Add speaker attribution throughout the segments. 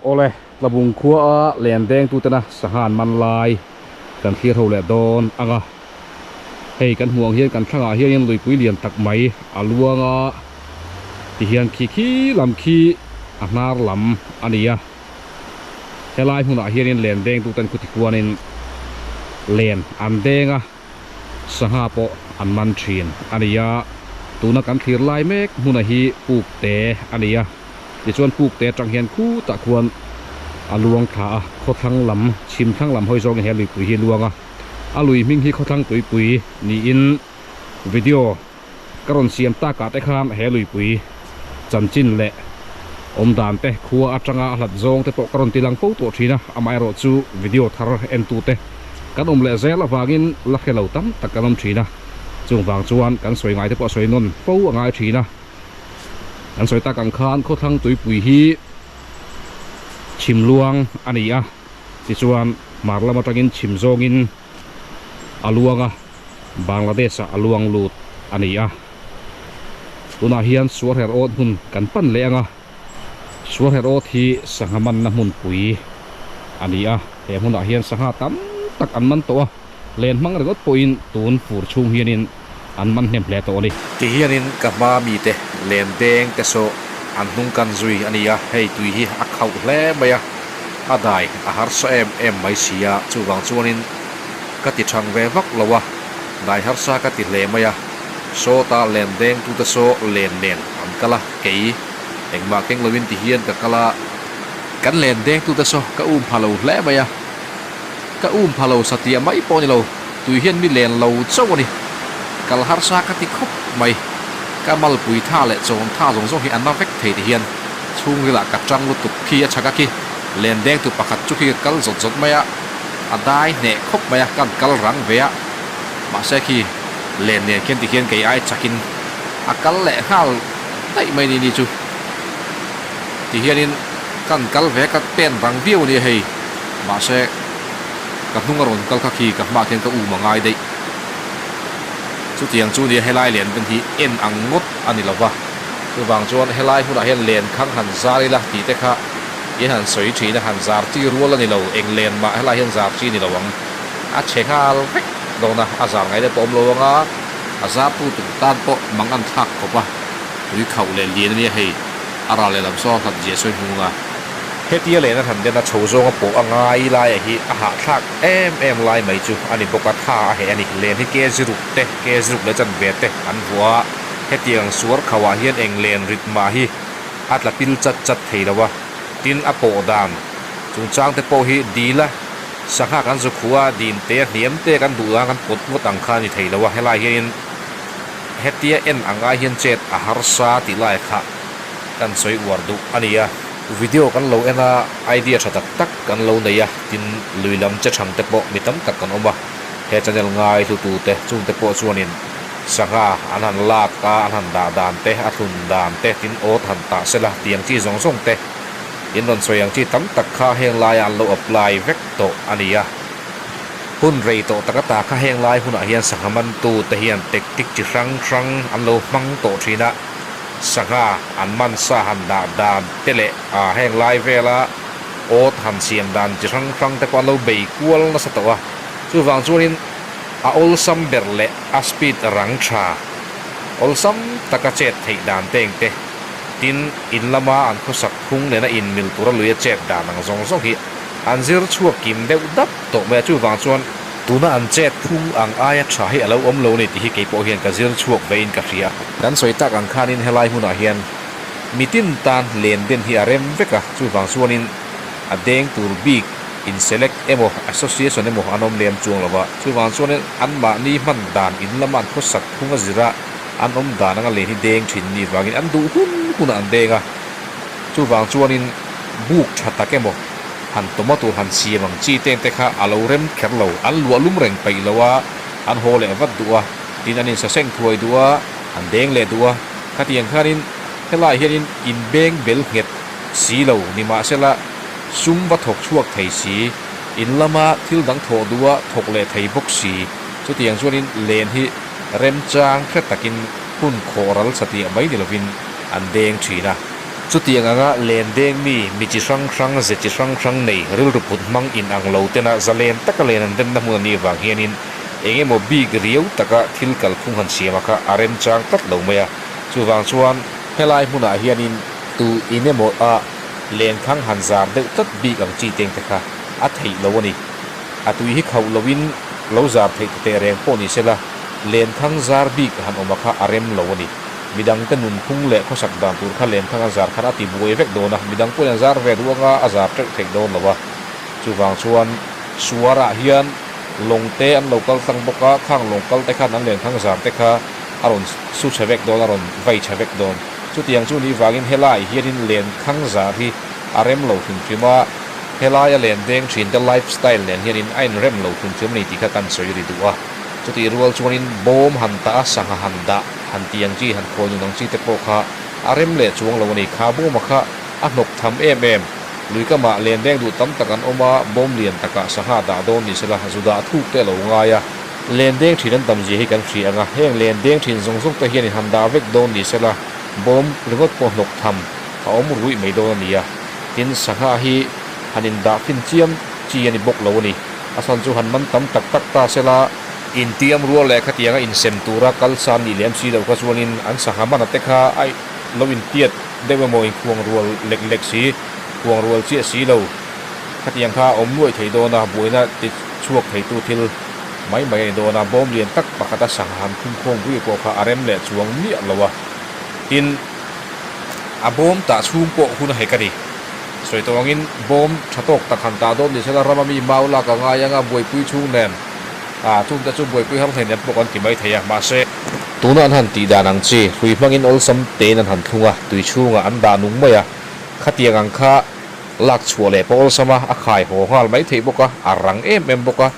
Speaker 1: Awle, Tlabung khua a len deng tutena sangha an man lai kan thlir ho leh dawn ang a. Hei kan hmuh ang hian kan thlangah hianin luipui lian tak mai a luang a, tihian khi khi lam khi a hnar lam a ni a. Helai hmunah hianin len deng tuten khuti khuanin len an deng a. Sangha pawh an man thin a ni a, tuna kan thlir lai mek hmuna hi puk te a ni a, tichuan puk te atang hian khutah khuan a luang thla a, khawthlang lam chhim thlang lam hawi zawngin he luipui hi a luang a, a lui hming hi khawthlang tuipui niin video ka rawn siam takah te khan he luipui chanchin leh awm dan te khua atanga a hlat zawng te pawh ka rawn ti lang fo tawh thin a, amaherawh chu video thar entute kan awm leh zel avangin la hre lo tam tak kan awm thin a, chung vang chuan kan sawi ngai te pawh a sawi nawn fo a ngai thin a, kan sawi tak ang khan khawthlang tuipui hi chhim luang a ni a, tichuan hmar lam atangin chhim zawngin a luang a. Bangladesh ah a luang lut a ni a, tunah hian Suarher awt hmun kan pan leh ang a, Suarher awt hi sangha manna hmunpui a ni a, he hmunah hian sangha tam tak an man tawh a, len hmang ringawt pawhin tun fur chhung hianin an man hnem hle tawh a ni.
Speaker 2: Ti hianin ka hma mite len deng te saw an hnung kan zui a ni a, hei tui hi a khauh hle mai a, a dai a harsa em em mai si a, chuvang chuanin Ka ti thang ve vak lo a, dai harsa ka ti hle mai a, sawta len deng tute saw len nen an kal a, kei engmah keng loin ti hian ka kal a, kan len deng tute saw ka um pha lo hle mai a, ka um pha lo satliah mai pawh a ni lo, tui hian mi len lo chauh a ni, kal harsa ka ti khawp mai, ka malpui tha leh chawn tha zawng zawng hi a na vek thei ti hian chhungrilah ka tang lutuk khi a chhak a khi len deng tu pakhat chu khi ka kal zawt zawt mai a. A dai hneh khawp mai a, kan kal rang ve a, mahse khi len nen khian tikhian kei ai chakin a kal leh nghal daih mai ni ni chu. Tihianin kan kal ve a, ka pen rang viau a nia hei, mahse ka hnung a rawn kal kha khi ka hmaah khian ka um a ngai daih. Chutiang chu nia helai len ven hi en ang ngawt a ni lo va, chuvang chuan helai hunah hian len khang han zar ila tih te kha Hi han sawi thin a, han zar chi rual a ni lo, eng len mah helai hian zar chi ni lo ang. A chhe nghal vek dawn a, a zar ngaih te pawh awm lo ang a, a zar tu tur tan pawh mang an thlak khawp a, tui khauh leh lian a nia hei, a ral leh lam saw a hlat zia sawi hmung a. Hetia len a han den a, chho zawnga pawh a ngai laia hi a hahthlak em em lai mai chu a ni bawk a, tha a heh a ni. Len hi ke ziruk te, ke ziruk leh chanve te an vuah a, hetiang suar khauhah hian eng len rit mah hi a tla pil chat chat thei lo a, tin a pawh dan chungchang te pawh hi dil a, sangha kan zu khuh a, dim te a hniam te kan duh dan kan pawt ngawt ang kha a ni thei lo a, helai hianin hetia en ang ai hian chet a harsa tih lai kha kan sawi uar duh a ni a. Video kan lo en a, idea tha tak tak kan lo nei a, tin lui lam che thang te pawh mi tam tak kan awm a, he channel ngai hlutu te chungte pawh chuanin Sangha an han lak a, an han dah dan te, a thlun dan te, tin awt han tah sela tiang chi zawng zawng te in rawn sawi ang chi tam tak kha heng laia an lo apply vek tawh a ni a. Hun rei tawh tak ata kha heng lai hunah hian sangha mantu te hian tactic chi hrang hrang an lo hmang tawh thin a, sangha an man sa han dah dan te leh heng lai vela awt han siam dan chi hrang hrang te pawh an lo bei kual nasa tawh a, chuvang chuanin a awlsam ber leh a speed rang tha awlsam taka chet theih dan te engte tin in lama an khawsak phung nena inmil tura lui a chet dan ang zawng zawng hi an zir chhuak kim deuh dap tawh mai a, chuvang chuan tuna an chet phung ang aia tha hi a lo awm lo a ni tih hi kei pawh hian ka zir chhuak vein ka hria. Kan sawi tak ang khanin helai hmunah hian mitin tan len den hi a rem vek a, chuvang chuanin a deng tur bik In select emaw association emaw an awm lem chuang lo va, chuvang chuanin anmahni hman dan in lama an khawsak phung a zira an awm dan anga len hi deng thin ni vangin an duh hun hunah an deng a. Chuvang chuanin buk tha tak emaw han tomato han siam ang chi teng te kha a lo rem kher lo, an luah lum reng peih lo a, an haw leh vat duh a, tin an insaseng thuai duh a, an deng leh duh a, khatiang khanin helaiah hianin inbeng bel nghet si lo nimahsela, Sum va thawk chhuak thei si, in lama thil dang thawh duha thawk leh thei bawk si, chutiang chuanin len hi remchang hre takin hun khawh ral satliah mai ni lovin an deng thin a. Chutiang anga len deng mi, mi chi hrang hrang, ze chi hrang hrang nei, rilru put hmang in ang lo tena zalen taka len an denna hmun a nih vang hianin eng emaw bik riau taka thil kalphung han siam a kha a remchang tlat lo mai a. Chuvang chuan helai hmunah hianin tu in emaw a lenkhang han zar deuh tlat bik ang chi teng te kha a theih lo a ni. A tui hi khauh loin lo zar theih ta teh reng pawh ni sela, lenkhang zar bik han awm a kha a rem lo a ni. Midangte nunphung leh khawsak dan tur kha lenkhang a zar khan a ti buai vek dawn a, midang pawhin an zar ve duh anga a zar teuh theih dawn lo a. Chuvang chuan Suarah hian lawng te an lo kal tlang bawk a, khang lawng kal te khan an lenkhang zar te kha a rawn su chhe vek dawn, a rawn vai chhe vek dawn. Chutiang chu nih vangin helai hianin lenkhang zar hi a rem lo hrim hrim a, helaia len deng thin te life style nen hianin a inrem lo hrim hrim a ni tih kha kan sawi ri duh a. Chutih rual chuanin bawm han tah a, sangha han dah, han ti ang chi, han khawi nun ang chi te pawh kha a rem leh chuang lo a ni. Kha bawma kha a hnawk tham em em. Lui kamah len deng duh tam tak an awm a, bawm lian takah sangha dah dawn ni sela, zu dah thuk te a lo ngai a. Len deng thin an tam zia hi kan hria ang a, heng len deng thin zawng zawng te hianin han dah vek dawn ni sela, bawm ringawt pawh hnawk tham a awm ruih mai dawn a ni a. Tin, sangha hi han indah fin chiam chi a ni bawk lo a ni. A chhan chu han man tam tak tak ta sela, intiam rual leh khatianga insem tura kal san nih lem si loh kha chuanin an sangha mana te kha a lo intiat deuh emaw inkhuang rual lek lek si, khuang rual chiah si lo khatiang kha a awm nuaih thei dawn a, buaina ti chhuak theitu thil mai mai a ni dawn a, bawm lian tak pakhata sangha han khumkhawm vui pawh kha a rem leh chuang miah lo a, tin a bawm tah chhung pawh hun a hek a ni. Sawi tawh angin bawm tha tawk tak han tah dawn ni sela rama mi mau lak a ngai anga buaipui chhung nen ah chungte chu buaipui har hleinem pawh kan ti mai thei a, mahse, tuna an han tih dan ang chi hrui hmangin awlsam tein an han thlung a, tui chhungah an dah nung mai a, khatiang ang kha lak chhuah leh pawh awlsam a, a khai haw nghal mai theih bawk a, a rang em em bawk a.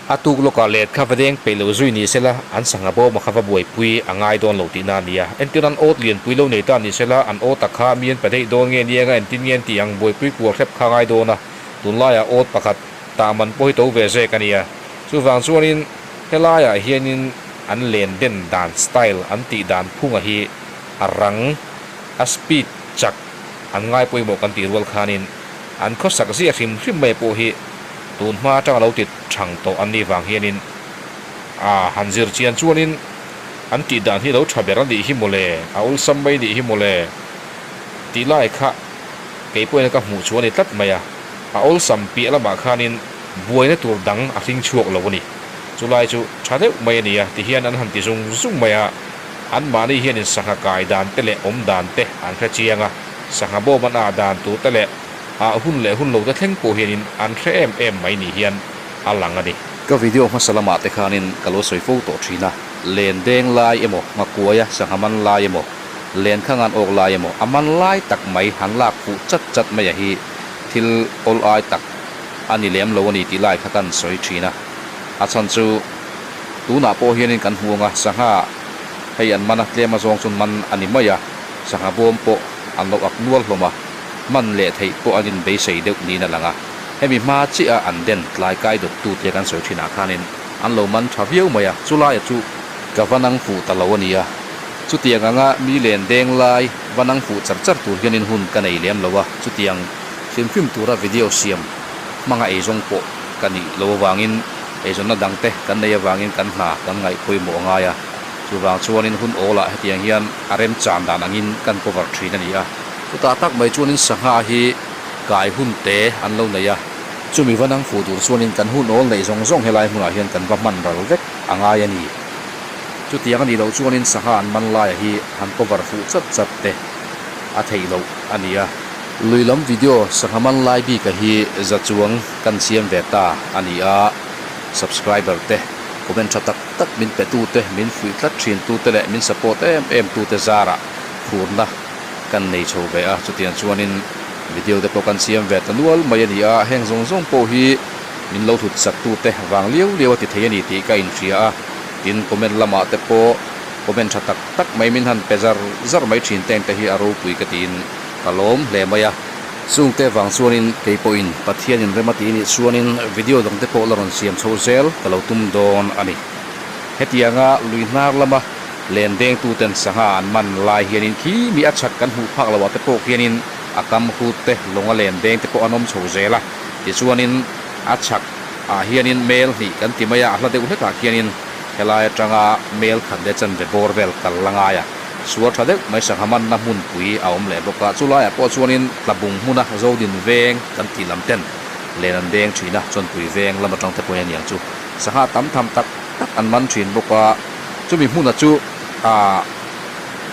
Speaker 2: A tuk lawkah let kha va deng peih lo zui ni sela, an sangha bawma kha va buaipui a ngai dawn lo tihna a ni a. Entir an awt lianpui lo nei ta ni sela, an awt a kha mi an pe daih dawn nge ni anga entin nge an tih ang buaipui kual hrep kha a ngai dawn a. Tunlaiah awt pakhat tah man pawh hi to ve zek a ni a. Chuvang chuanin helaiah hianin an len den dan style an tih dan phunga hi a rang, a speed chak an ngai pawimawh kan tih rual khanin an khawsak ziah hrim hrim mai pawh hi Tun hma atanga lo ti thang tawh an nih vang hianin a han zir chian chuanin an tih dan hi lo tha ber a nih hi mawle, a awlsam mai nih hi mawle tih lai kha kei pawhin ka hmuh chu a ni tlat mai a, a awlsam piah lamah khanin buaina tur dang a hring chhuak lo a ni. Chulai chu tha deuh mai a ni a tihian an han ti zung zung mai a, anmahni hianin sangha kai dan te leh awm dan te an hre chiang a, sangha bawm an ah dan tur te leh Ah hun leh hun lo te thleng pawh hianin an hre em em mai ni hian a lang a ni. Ka video hmasa lamah te khanin ka lo sawi fo tawh thin a, len deng lai emaw, nghakuaia sangha man lai emaw, len kha ngan awk lai emaw, a man lai tak mai han lak fuh chat chat mai a hi thil awl ai tak a ni lem lo a ni tih lai kha kan sawi thin a. A chhan chu tunah pawh hianin kan hmu ang a, sangha hei an man a, tlem azawng chuan man a ni mai a, sangha bawm pawh an lo ak nual hlawm a. hman leh theih pawh an inbeisei deuh niin a lang a, hemi hma chiah a an den tlai kai dawt tu tia kan sawi thinah khanin an lo man tha viau mai a, chulaia chu ka va nang fuh ta lo a nia. Chutiang anga mi len deng lai va nang fuh char char tur hianin hun ka nei lem lo a, chutiang hrim hrim tura video siam hmanga eizawng pawh ka nih lo avangin eizawnna dangte kan nei avangin kan hna kan ngaih pawimawh a ngai a, chuvang chuanin hun awlah hetiang hian a remchan dan angin kan cover thin a ni a. Chutah tak mai chuanin sangha hi kai hun te an lo nei a, chumi va nang fuh tur chuanin kan hun awl neih zawng zawng helai hmunah hian kan va hman ral vek a ngai a ni. Chutiang a nih loh chuanin sangha an man laia hi han cover fuh chat chat te a theih loh a ni a. Lui lam video sangha man lai bika hi za chuang kan siam ve ta a ni a, subscriber te comment tha tak tak min pe tu te, min fuih tlat thin tu te leh min support em em tu te zarah phurna kan nei chho ve a, chutiang chuanin video te pawh kan siam ve ta nual mai a ni a, heng zawng zawng pawh hi min lo hlut sak tute vang liau liau a ti thei a ni tih ka inhria a, tin comment lamah te pawh comment tha tak tak mai min han pe zar zar mai thin teng te hi a ropui ka tiin ka lawm hle mai a. Chungte vang chuanin kei pawhin Pathianin rem a tih nih chuanin video dang te pawh la rawn siam chho zel ka lo tum dawn a ni. Hetianga lui hnar lama.
Speaker 1: Len dengtuten sangha an man lai hianin khi mi a chhak kan hmuh phak loh ah te pawh khianin a kam hrut te lawnga len deng te pawh an awm chho zel a. Tichuanin a chhak ah hianin mel hnih kan ti mai a, a hla deuh hlekah khianin helai atanga mel khat leh chanve bawr vel kal la ngai a. Sual tha deuh mai sangha manna hmunpui a awm leh bawk a, chulaiah pawh chuanin Tlabung hmuna Zodin veng kan tih lam ten len an deng thin a, Chawnpui veng lam atang te pawhin a niang chu sangha tam tham tak tak an man thin bawk a, chumi hmuna chu aah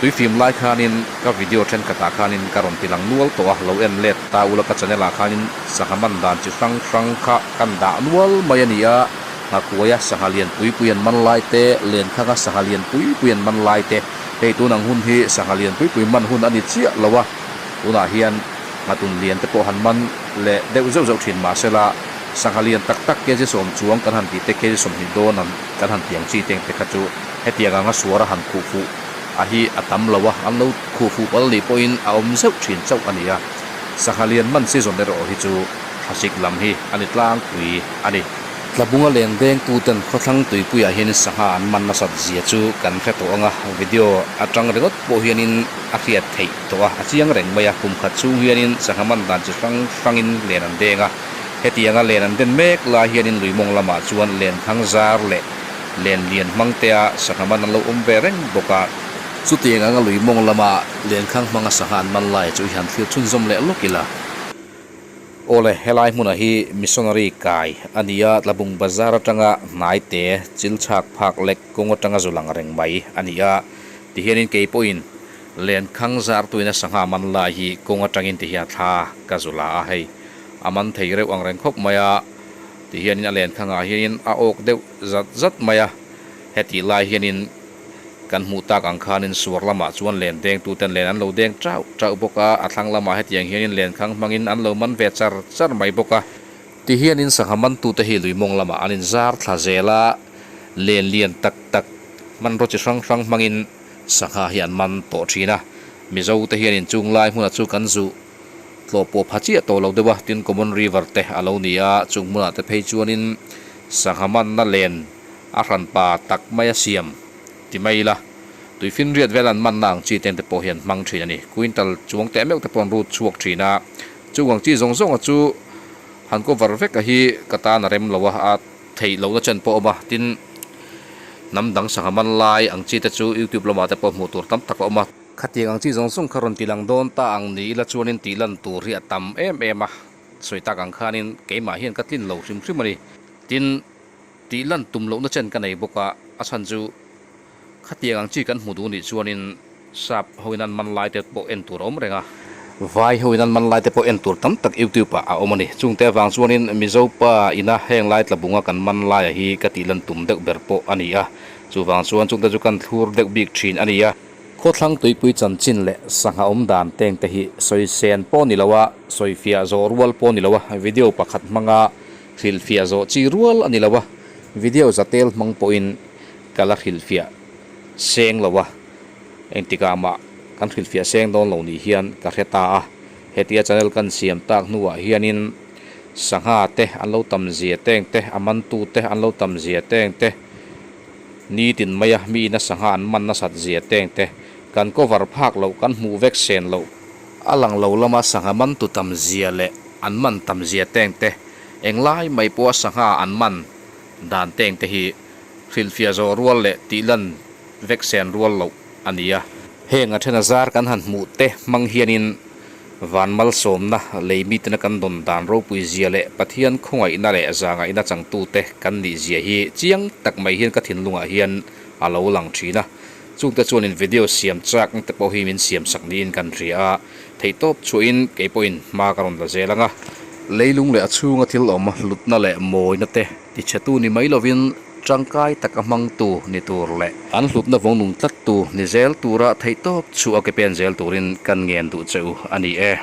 Speaker 1: tuifim lai khanin ka video thenkhatah khanin ka rawn ti lang nual tawh a, lo en let ta ula ka channel ah khanin sangha man dan chi hrang hrang kha kan dah nual mai a ni a. Nghakuaia sangha lian pui pui an man lai te, Lenkhanga sangha lian pui pui an man lai te, hei tun ang hun hi sangha lian pui pui man hun a ni chiah lo a, tunah hian nghatun lian te pawh han man leh deuh zeuh zeuh thin mah sela sangha lian tak tak kg sawm chuang kan han tih te kg 20 dawn an kan han tih ang chi te te kha chu hetiang anga suara han khuh fuh a hi a tam lo a, an lo khuh fuh pal nih pawhin a awm zeuh thin chauh a ni a, sangha lian man season erawh hi chu thlasik lam hi a ni tlangpui a ni. Tlabunga len dengtuten khawthlang tuipuiah hianin sangha an man nasat zia chu kan hre tawh ang a, video atang ringawt pawh hianin a hriat theih tawh a, a chiang reng mai a, kum khat chhung hianin sangha man dan chi hrang hrangin len an deng a, hetianga len an den mek lai hianin lui mawng lamah chuan len thang zar leh len lian hmang tea sangha man an lo awm ve reng bawk a. Chutiang anga lui mawng lama len khang hmanga sangha an man lai chu i han thlir chhunzawm leh lawk ila. Awle, helai hmunah hi missionary kai a ni a, Tlabung bazar atanga hnai te chil chhak phak lek kawng atanga zu lang reng mai a ni a, tihianin kei pawhin Lenkhang zar tuina sangha man lai hi kawng atangin tihian thla ka zu la a, hei a man thei reuh ang reng khawp mai a, tihianin a lenkhangah hianin a awk deuh zat zat mai a, hetih lai hianin Kan hmuh tak ang khanin suar lamah chuan len dengtuten len an lo deng chauh chauh bawk a, a thlang lamah hetiang hianin len khang hmangin an lo man ve char char mai bawk a. Tihianin sangha mantute hi lui mawng lamah an inzar thla zel a, len lian tak tak hmanraw chi hrang hrang hmangin sangha hi an man tawh thin a. Mizote hianin chung lai hmunah chu kan zuh tlawh pawh pha chiah tawh lo deuh a, tin Common River te a lo ni a, chung hmunah te phei chuanin sangha manna len A hranpa tak mai a siam ti mai ila, tuifinriat vel an manna ang chi ten te pawh hian hmang thin a ni. Quintal chuang teh meuh te pawh an rut chhuak thin a, chung ang chi zawng zawnga chu han cover vek a hi ka tan a rem lo a, a theih lohna chen pawh a awm a, tin hnam dang sangha man lai ang chi te chu youtube lamah te pawh hmuh tur tam tak a awm a. Khatiang ang chi zawng zawng kha rawn ti lang dawn ta ang ni ila chuanin tih lan tur hi a tam em em a, sawi tak ang khanin keimah hian ka tlin lo hrim hrim a ni. Tin. Tih lan tum lohna chen ka nei bawk a, a chhan chu khatiang ang chi kan hmu duh nih chuanin sap hoin an man lai te pawh en tur a awm reng a. Vai hoin an man lai te pawh en tur tam tak YouTube ah a awm a ni. Chungte avang chuanin Mizo pa ina heng lai tlabunga kan man laia hi ka tih lan tum deuh ber pawh a ni a, chuvang chuan chungte chu kan thlur deuh bik thin a ni a. Khawthlang tuipui chanchin leh sangha awm dan teng te hi sawi sen pawh ni lo a, sawi fiah zawh rual pawh ni lo a, video pakhat hmanga Hrilhfiah zawh chi rual a ni lo a, video zatel hmang pawhin ka la hrilhfiah seng lo a, engtikah mah kan hrilhfiah seng dawn lo ni hian ka hre ta a, hetia channel kan siam tak hnuah hianin sangha te an lo tam zia teng te, a mantu te an lo tam zia teng te, nitin maia miin a sangha an man nasat zia teng te, kan cover phak loh kan hmuh vek sen loh. A lang lo lama sangha mantu tam zia leh an man tam zia teng te, englai mai pawha sangha an man dan teng te hi hrilhfiah zawh rual leh tihlan vek sen rual loh a ni a. Heng a thena zar kan han hmuh te hmang hianin van malsawmna lei mitena kan dawn dan ropui zia leh Pathian khawngaihna leh zangaihna changtute kan nih zia hi chiang tak mai hian ka thinlungah hian a lo lang thin a. Chungte chuanin video siam chak te pawh hi min siam sak niin kan hria a. Theihtawp chhuahin kei pawhin hma ka rawn la zel ang a. Leilung leh a chhunga thil awm hlutna leh mawina te tichhetu ni mai lovin tangkai taka hmangtu ni tur leh an hlutna vawngnung tlattu ni zel tura theihtawp chhuah a ke pen zel turin kan ngen duh che u a ni e.